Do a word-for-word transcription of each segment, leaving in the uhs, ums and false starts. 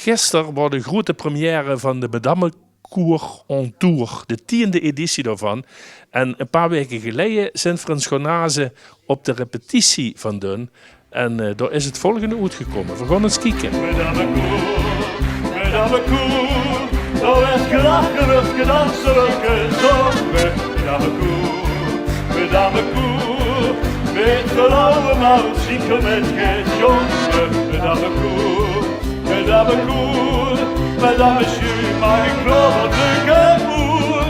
Gister waor de groete première van de Madammekoer on Tour, de tiende editie daovan. En e paar waeke geleie zint v'r ins gaon naze op de repetitie van dun. En eh, dao is 't volgende oetgekómme. V'r gaon ins kieke. Madammekoer, Madammekoer, dao weurt gelache, weurt gedans, weurt gezónge. Madammekoer, Madammekoer, mit gelouwe maal zeker mit gezónge. Madammekoer, Madammekoer, Madammekoer, maak ich klaor veur de koer.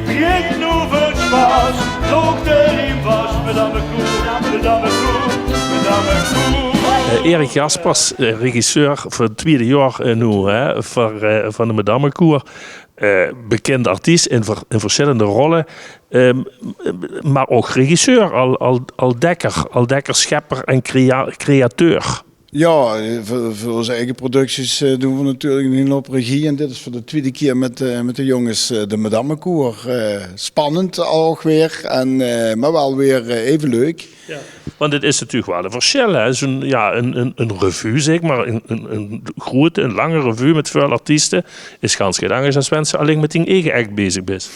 Begin noe veur Spaans, zoog de riem vas. Madammekoer, Madammekoer, Madammekoer. Eh, Erik Jaspers, eh, regisseur veur 't twiede jaor eh, noe, hè, veur, eh, van de Madammekoer. Eh, bekind artiest in, ver- in versjillende rolle, ehm, mer ouch regisseur, al, al, al dekker, al dekker schepper en crea- createur. Jao, eh, veur, veur ós eige producties eh, doon v'r natuurlik 'n hiel houp regie. En dit is veur de twiede kier mit, eh, mit de jónges eh, de Madammekoer. Eh, spannend ouch weer, en, eh, mer waal weer eh, eve leuk. Jao. Want 't is natuurlik waal e versjil, hè. Zoe'n, jao, 'n, 'n, 'n revue, zègk mer, 'n, 'n, 'n groete, 'n lange revue mit väöl artieste, is gans get angers es wens se allein mit dien eige act bezig bis.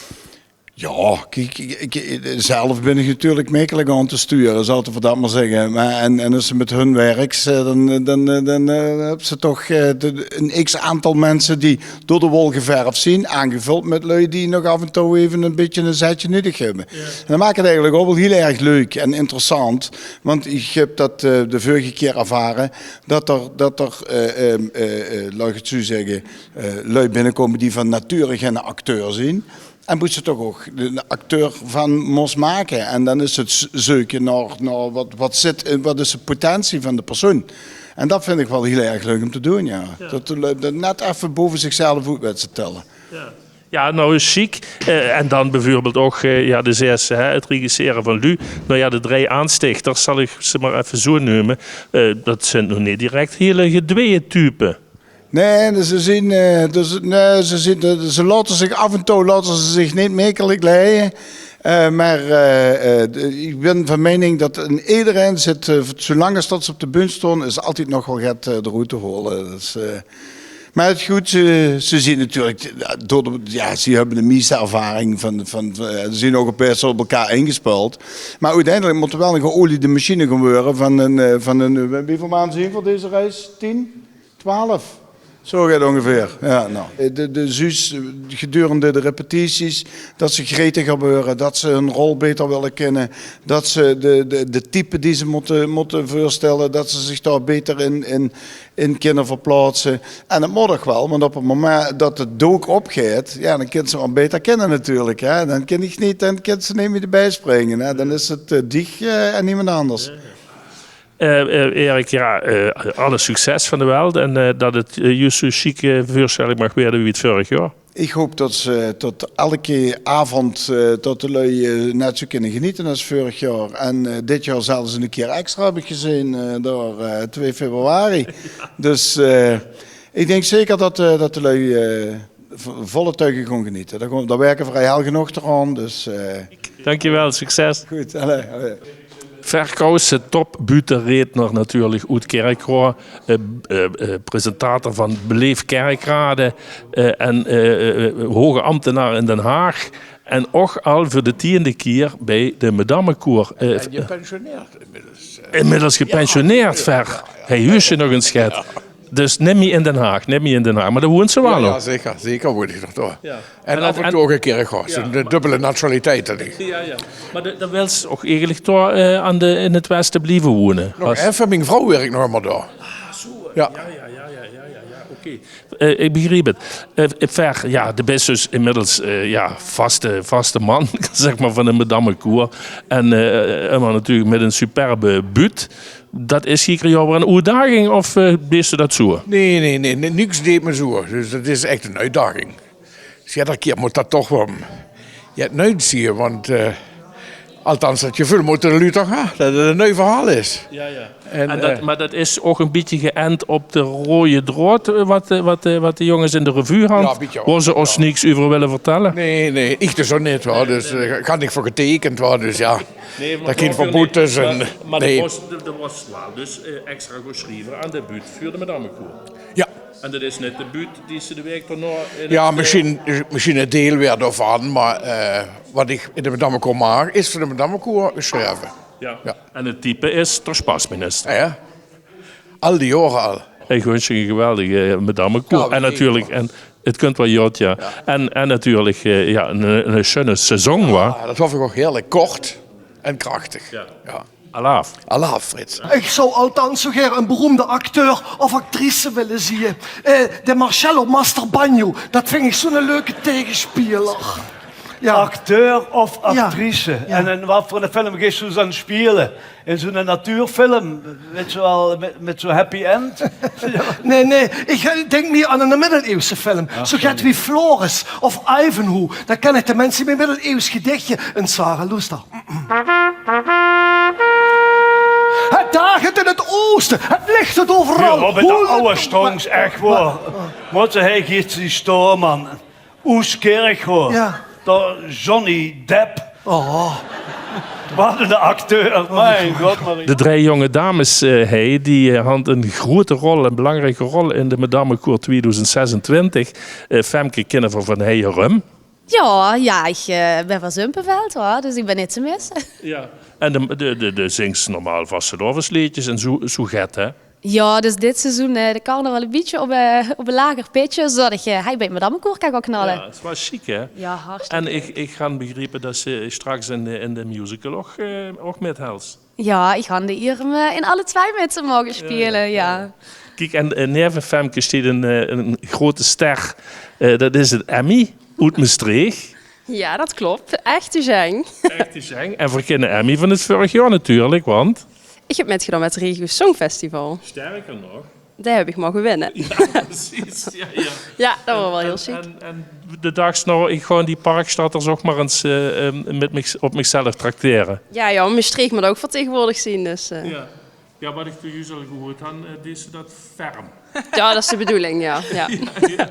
Jao, kiek, ik, ik, zelf bin ich natuurlik mekkelik aan te sture, zal ich veur dat mer zègke. Mer, en, en es se mit hun wirks, eh, dan, dan, eh, dan eh, höbs se toch eh, de- 'n x aantal minse die door de wol geverf zien, aangevöld mit lui die nog aaf en toe eve e bietje e zetje nudig höbbe. Jao. En dat maak 't eigelik ouch waal hiel erg leuk en interessant, want ich höb dat eh, de vörige kier ervare, dat d'r, dat d'r, eh, ehm, eh, eh, laot ich 't zoe zègke, eh, lui binnekómme die van nature geine acteur zien. En mós se toch ouch 'ne acteur van mós make. En dan is 't z- zeuke nao, nao wat, wat zit in, wat is de potentie van de persoon. En dat vind ich waal hiel erg leuk óm te doon, jao. Jao. Dat de lui dat net effe bove zichzelf oet wèt te tèlle. Jao. Jao, noe is sjiek. Eh, en dan bieveurbeeld ouch, eh, jao, de zès, hè, 't regissere van luuj. Noe jao, de drei aanstichters, zal ich ze mer effe zoe neume. Eh, dat zint noe neet direk hiel gedwee type. Nae, ze zien, eh, dus, nae, ze zien, ze laote zich aaf en toe laote ze zich neet mekkelik leie. Eh, mer eh, eh, de- ich bin van meining dat in ederein zit, eh, zoelang es dat ze op de bühne staon, is altied nog waal get eh, d'roet te hole. Dus, eh, mer 't is good, ze, ze zien natuurlik, jao, door de, jao, ze höbbe de meiste ervaring van, van, van, eh, ze zien ouch op bès op elkaar ingespeuld. Mer oeteindelik mót 't waal 'n geoliede machine gaon waere van 'n, eh, van 'n, eh, wieväöl maan zien v'r deze reis? Tien? Twelf? Zoe get óngeveer. Jao, noe. Eh, de, de, zuus, eh, gedurende de repetities, dat ze gretiger weure, dat ze hun rol beter wille kinne, dat ze de, de, de type die ze mótte, mótte veurstelle, dat ze zich dao beter in, in, in kinne verplaotse. En dat mót ouch waal, want op 't moment dat 't dook opgeit, jao, dan kins se 'm beter kinne natuurlik, hè. Dan kin ich neet, dan kins se neet mie d'rbie springe, hè. Dan is 't eh, dich eh, en niemes angers. Eh, eh, Erik, jao, eh, alle succes van de welt en eh, dat 't eh, juus zoe sjiek eh, veurstelling maag waere wie 't vörig jaor. Ich haop dat ze tot elke aovend, eh, dat de lui eh, net zoe kinne geniete es vörig jaor. En eh, dit jaor zelfs 'ne kier extra, höb ich gezeen, eh, door eh, twee februari. Dus eh, ich dink zeker dat, eh, dat de lui eh, v- volle tuige gaon geniete. Dao, gaon- dao wirke v'r hel genóg d'raon, dus eh, Dankjewel, succes. Good, allee, allee. Ver Koussen, topbuuttereedner natuurlik oet Kirchroa, eh, eh, eh, presentator van Beleef Kerkrade eh, en eh, eh, hoge ambtenaar in Den Haag. En ouch al veur de tiende kier bie de Madammekoer. Eh, Gepensioneerd inmiddels. Inmiddels gepensioneerd, Ver. Hey, huusje nog ins get. Dus neet mie in Den Haag, neet mie in Den Haag. Mer dao woens se waal nog. Jao, zeker, zeker woen ich nog dao. Jao. En aaf en toe ouch in Kirchroa, zoe'n dubbele nationaliteit, hè. Jao, jao. Mer de- dan wils se ouch eigelik dao eh, aan de, in 't weste blieve woene. Nog effe, mien vrouw wirk nog ummer dao. Ah, zoe. Jao. Jao, jao, jao, jao, jao, jao. Oké. Eh, ich begriep 't. Eh, Ver, jao, de bis dus inmiddels eh, jao, vaste, vaste man, zègk mer, van de Madammekoer. En eh, ummer natuurlik mit 'n superbe buut. Dat is eder jaor weer 'n oetdaging, of eh, deis se dat zoe? Nae, nae, nae, nae, niks deit me zoe. Dus dat is ech 'n oetdaging. Dus eder kier mót dat toch waal get nuits zeen, want eh, althans, dat geveul mótte de luuj toch höbbe, dat 't e nui verhaol is. Jao, jao. En, En dat, eh, mer dat is ouch e bietje geënt op de roeje draod, eh, wat, eh, wat, eh, wat de jónges in de revue hant, Jao, e bietje ouch, wao ze ós niks euver wille vertèlle. Nae, nae, ich dus ouch neet, huur. Dus eh, ich han neet veur geteikend, huur. Dus jao, Nae, mer dat kin veur boetes en, mer, mer de nae. Bos, de, de bos waal. Dus eh, extra gesjreve aan de buut veur de Madammekoer. Jao. En det is net de buut die ze de waek daonao in Ja, het, eh, mesjien, mesjien ein deil weer daovan, mer, eh, waat ich in de Madammekoor maak, is veur de Madammekoor gesjreve. Ja. Ja. En het type is d'r sjpasminister. Ja, ja. Al die jaore al. Ich wins dich ein geweldige, eh, Madammekoor. Ja, en natuurlik, en het kunt waal jot, ja. Ja. En, en natuurlik, eh, ja, ein, ein sjoon seizoen, wa? Ja, det haop ich ouch, heerlik kort en krachtig. Ja. Ja. Alaaf. Alaaf, Frits. Ich zou althans zo gaer ein beroemde acteur of actrice wille zeen. Eh, de Marcello Mastroianni, det vinj ich zo'n leuke taegesjpeler. Ja. Acteur of Ja. actrice. Ja. En in waat veur ein film geis se dan sjpele? In zo'n natuurfilm, wits se waal, mit, mit zo'n happy end? Nae, nae, ich, eh, dink mieër aan ein middeleeuwse film. Ach, zo get wie Florence of Ivanhoe. Dan kan ich de minse mit middeleeuws gedichje in Sarah Loester. Het dagent in het oosten, het licht het overal. Ja, mer mit de Hoe ouwe Stones, ech waor. Mót se hie gids die stoorman. Oes Kirchhof. Ja. D'r Johnny Depp. Oh. Waat ein acteur, mien god, Marie. De drie jónge dames, eh, hie, die, eh, hant ein groeate rol, ein belangrieke rol in de Madammekoor tweedoezend zesentwintig. Eh, Femke, kinne v'r van hie rum? Ja, ja, ich, eh, bin van Zumpelveld, hoor, dus ich bin neet te misse. Ja. En de, de, de, de zings normaal vastelaovesleedjes en zo, zo get, hè? Ja, dus dit seizoen, eh, de carnaval ein bietje op, eh, op ein lager pitje, zodet ich, eh, hie bie 't Madammekoor kan gaon knalle. Ja, het is waal sjiek, hè? Ja, hartstikke En ich, leuk. Ich han begrepe det se sjtraks in de, in de musical ouch, eh, ouch mithels. Ja, ich han de ier um, eh, in alle twieë mit te moge sjpele, ja. Kiek, en, eh, neve Femke sjteet ein, eh, ein groeate ster. Eh, det is ein Emmy oet Mestreech. Ja, det klop. Echte zjeng. Echte zjeng. En v'r kinne Emmy van het vörig jaor natuurlik, want Ich höb mitgedaon mit het Regio Songfestival. Sterker nog. Dae höb ich moge winne. Ja, precies. Ja, ja. Ja, det waor waal hieël sjiek. En, en de dags nog, ich gaon die Parkstadters ouch mer ins, eh, ehm, mit mich, op michzelf tractere. Ja, ja, Mestreech mót ouch vertegenwoordigd zeen, dus, eh. Ja. Ja, waat ich van dich al gehuurd han, eh, deis se det ferm. Ja, det is de bedoeling, ja. Ja. Ja, ja.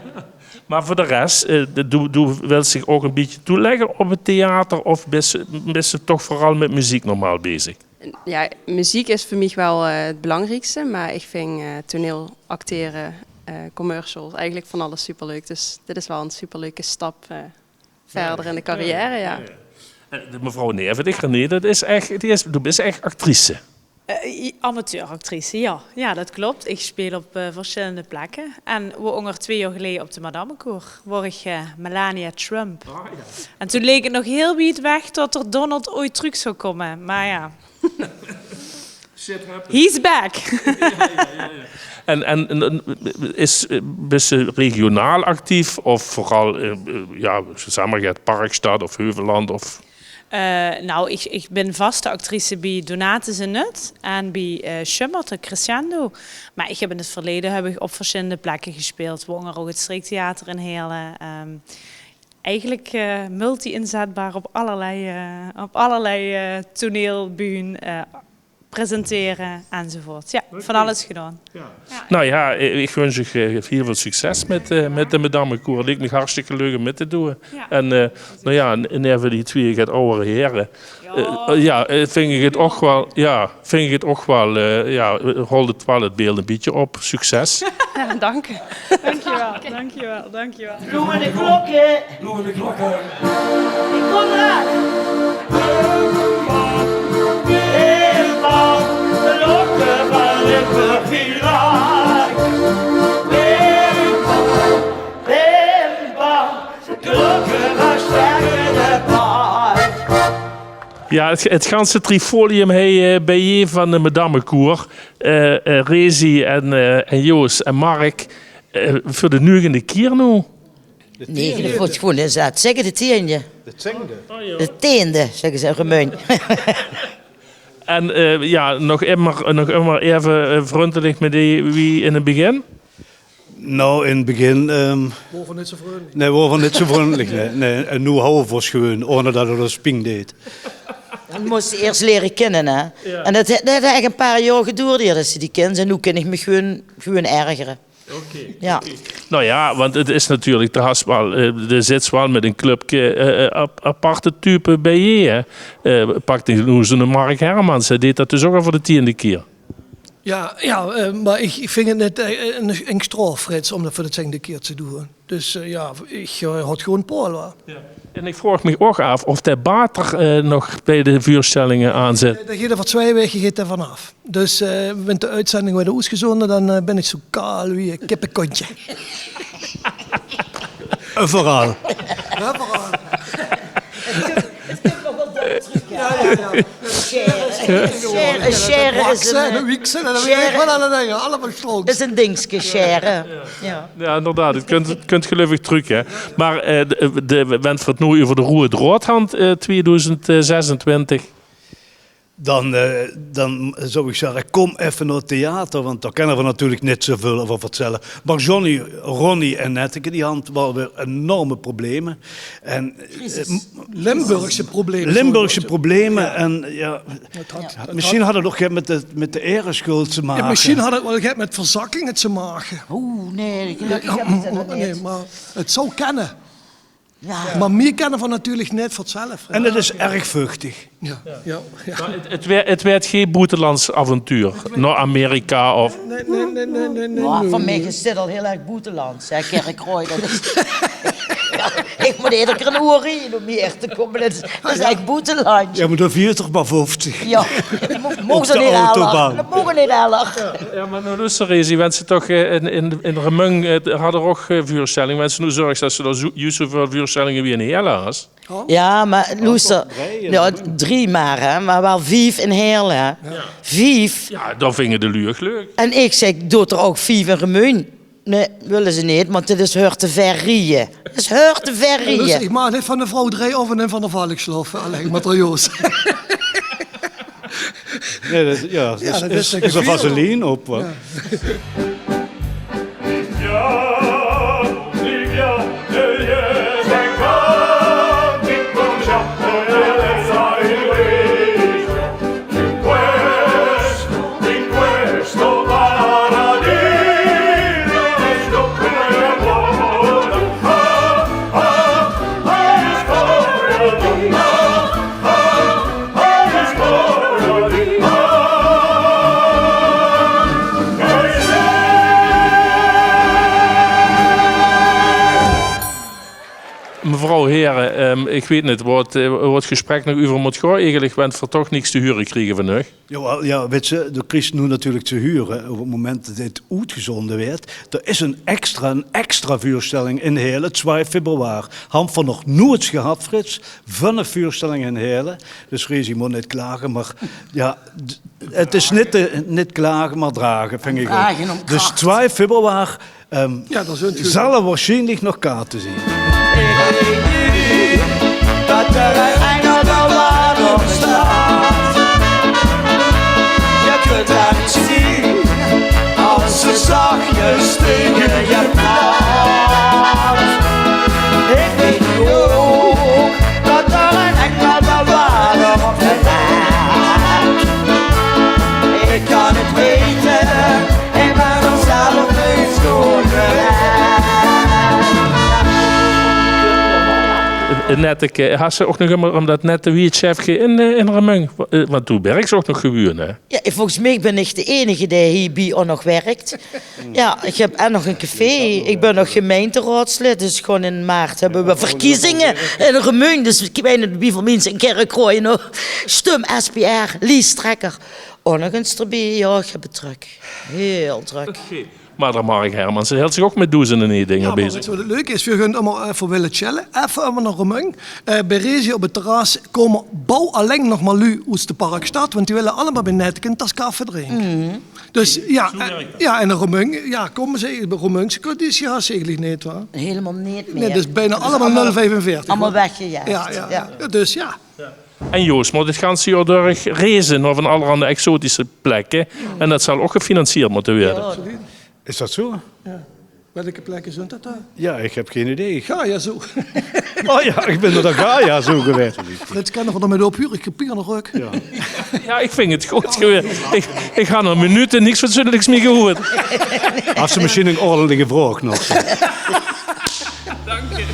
Mer veur de res, eh, de, doe, doe wils dich ouch ein bietje toelegke op het theater of bis, bis se toch veural mit meziek normaal bezig? Ja, meziek is veur mich waal, eh, het belangriekste, mer ich vinj, eh, toneel, actere, eh, commercials, eigelik van alles superleuk. Dus dit is waal ein superleuke stap, eh, wiejer in de carrière, ja. Ja, ja. Eh, de mevrouw neve dich, René, det is ech, die is, doe bis ech actrice. Eh, i-, amateuractrice, ja. Ja, det klop. Ich sjpeel op, eh, versjillende plekke. En woor ónger twieë jaor geleje op de Madammekoor, woor ich, eh, Melania Trump. Ah, ja. En toen leek het nog hieël wied weg det d'r Donald ooit trök zou kómme. Mer ja. Shit happens. He's back. Ja, ja, ja, ja. En, en, en, en is, eh, bis se regionaal actief of veural, eh, eh, ja, zèk mer, get Parkstad of Heuvelland of Eh, nou, ich, ich bin vaste actrice bie Donatus en Nut en bie, eh, Schummert, Crescendo. Mer ich höb in het verleje höb ich op versjillende plekke gesjpeeld, woor ónger ouch het Streektheater in Heerle. Ehm, eigelik, eh, multi-inzetbaar op allerlei, eh, op allerlei, eh, toneelbühne, eh, presentere enzovoort. Ja, van alles gedaon. Ja. Ja. Nou ja, ich wins dich, eh, hieël väöl succes mit, eh, mit de Madammekoor. Liek mich hartstikke leuk um mit te doon. Ja. En, eh, nou ja, neve die twieë get awwer here, eh, ja, eh, vinj ich het ouch waal, ja, vinj ich het ouch waal, eh, ja, holt het waal het beeld ein bietje op. Succes. Ja, dank u. Dankjewel, dankjewel, dankjewel. Bloemen de klokken. Bloemen de klokken. Ik kom eraan. Ja, het, het ganse trifolium hie, eh, bie-ein van de Madammekoor. Eh, eh, Rezi en, eh, en Joos en Mark, eh, veur de nuigende kier noe. Nae, volges mich is det zeker de tieënde. De tieënde? De tieënde, zègke ze in Remunj. En, eh, ja, nog ummer, nog ummer effe, eh, vrundelik mit die wie in het begin? Nou, in het begin, ehm, Woor v'r neet zo vrundelik? Nae, woor v'r neet zo vrundelik, nae. Nae, en noe hawwe v'r ós gewoon, ohne det het ós ping deej. Dan mós se ieërs liere kinne, hè. Ja. En det, det haet ech ein paar jaor gedoerd, ieër det se die kins. En noe kin ich mich gewoon, gewoon ergere. Oké, ja. Oké. Nou ja, want het is natuurlik, de has waal, eh, de zits waal mit ein clubke, eh, eh, ap-, aparte type bie-ein, hè. Eh, pak dich noe zo'n Mark Hermans, hae deej det dus ouch al veur de tieënde kier. Ja, ja, eh, maar ich, ich vinj 't net, eh, ein, ein straof, Frits, um det veur de tiende kier te doon. Dus, eh, ja, ich, eh, had gewoon Paul, wa. Ja. En ich vraog mich ouch aaf of dae bater, eh, nog bie de veurstellinge aanzit. Eh, dae geit veur twee waeke geit dae vanaaf. Dus, eh, wen de oetzending weurt oetgezonde, dan, eh, bin ich zo kaal wie ein kippekontje. Euveral. Euveral. Ja, ja, ja. Share. Share, share is ein, eh, wiksel, en dan share. Is ein dingske, share. Ja. Ja, inderdaad. Het kunt, het kunt geluif ich trök, hè. Maar, eh, de, de, wen v'r 't noe euver de roeje draod hant, eh, tweedoezend zesentwintig. Dan, eh, dan zou ich zègke, kom effe nao 't theater, want dao kènne v'r natuurlik neet zoväöl euver vertèlle. Maar Johnny, Ronnie en Netteke, die hant waal weer enorme probleme. En, eh, Limburgse probleme, Limburgse probleme. Ja. En, ja, misschien had het ouch get mit de, mit de eresjöld te make. Ja, misschien had het waal get mit verzakkinge te make. Oeh, nee, ich, ich höb 't neet. Nee, maar het zou kènne. Ja. Maar mier kènne v'r natuurlik neet vertèlle, hè. En het is erg vuchtig. Ja, ja, ja. Maar het, het weurt, het weurt gee boetelands avontuur. Nao Amerika of... Nee, nee, nee, nee, nee, nee. Veur mich is dit al hiel erg boetelands, hè, Kirchroa. Det is, ja, ich mót eder kier ein oer rieje um hie te kómme. Det is, det is ech boetelands. Ja, maar dan veer toch maar vijftig. Ja, mo-, moge ze neet, autobaan. Det moge ze neet. Ja, ja, maar noe, loester, Rezi, wen ze toch, eh, in, in, in Remunj, eh, hant d'r ouch, eh, veurstellinge. Wen ze noe zörgs det ze dao zo-, juus zoväöl veurstellinge wie in Heële has. Ja, maar loester, ja, drie maar, hè, maar waal vief in Heële, hè. Ja. Vief. Ja, det vinje de luuj ouch leuk. En ich zèk, doot d'r ouch vief in Remunj. Nee, wille ze neet, want dit is, huurt te ver rieje. Dit is, huurt te ver rieje. Dus ich maag neet van de vrouw drie of ein van de valk slofe, allein maar trouwens. Nee, det, ja, det is, is ein vaseline op, hè. Ja. Mevrouw, here, ehm, ich weit neet, woort, eh, woort 't gesprek nog euver mót gaon eigelik, wen v'r toch niks te hure kriege van uch? Jawel, ja, wits se, doe kriegs noe natuurlik te hure, op 't moment det dit oetgezonde weurt, d'r is ein extra, ein extra veurstelling in Heële, twee februari. Hant v'r nog noeits gehad, Frits, veur ein veurstelling in Heële. Dus Rezi mót neet klage, maar ja, d-, het is neet, eh, neet klage, maar drage, vinj ich ouch. Dus twee februari, ehm, zölle waarsjienlik nog kaarte zeen. Ich weit noe det d'r ein engel bie Waadem steit. Ge kóntj 'm zeen es ze zachjes taenge je praot. Ich weit noe ouch det d'r ein engel bie Waadem steit. Ich kan 't weite, ich bön d'r zelf neet sjoon gewaes. Netteke, has se ouch nog ummer, umdet nette wieëtsjefke in, eh, in Remunj? Wa-, eh, want doe wirks ouch nog gewoon, hè? Ja, volges mich bin ich de einige dae hie bie ouch nog wirk. Ja, ich höb en nog ein café. Ich bön nog gemeinteraodslid, dus gewoon in maart höbbe v'r verkiezinge in Remunj. Dus ich weit neet wieväöl minse in Kirchroa nog stömme, S P R, liesttrekker. Ouch nog ins d'rbie, ja, ich höb 't drök. Hiel drök. Oké. Maar d'r Mark Hermans, dae hilt zich ouch mit doezende nieje dinger bezig. Ja, maar wits se waat 't leuke is? Veer gaon allemaol effe wille chille. Effe ummer nao Remunj. Eh, bie Rezi op 't terras kómme bouw allein nog maar luuj oet de Parkstad, want die wille allemaol bie Netteke ein tas kaffe drinke. Dus ja, eh, ja, en Remunj, ja, kómme ze, Remunjse traditie has se eigelik neet, wa? Hielemaol neet mier. Nee, dus bijna allemaol nul vijfenveertig, allemaol weggejaag. Ja, ja, ja. Dus ja. En Joost mót 't ganse jaor durch reize nao van allerhande exotische plekke. En det zal ouch gefinancierd mótte weure. Ja. Is det zo? Ja. Welke plekke zeen det dan? Ja, ich höb gein idee. Gaia Zoo. Oh ja, ich bin nao de Gaia Zoo gewaes. Frits kan d'r van mit ophure, ich höb pien aan de rök. Ja. Ja, ich vinj 't good gewaes. Ich, ich han al minute niks fatsoenliks mier gehuurd. Has se misschien ein ordentlike vraog nog? Dank je.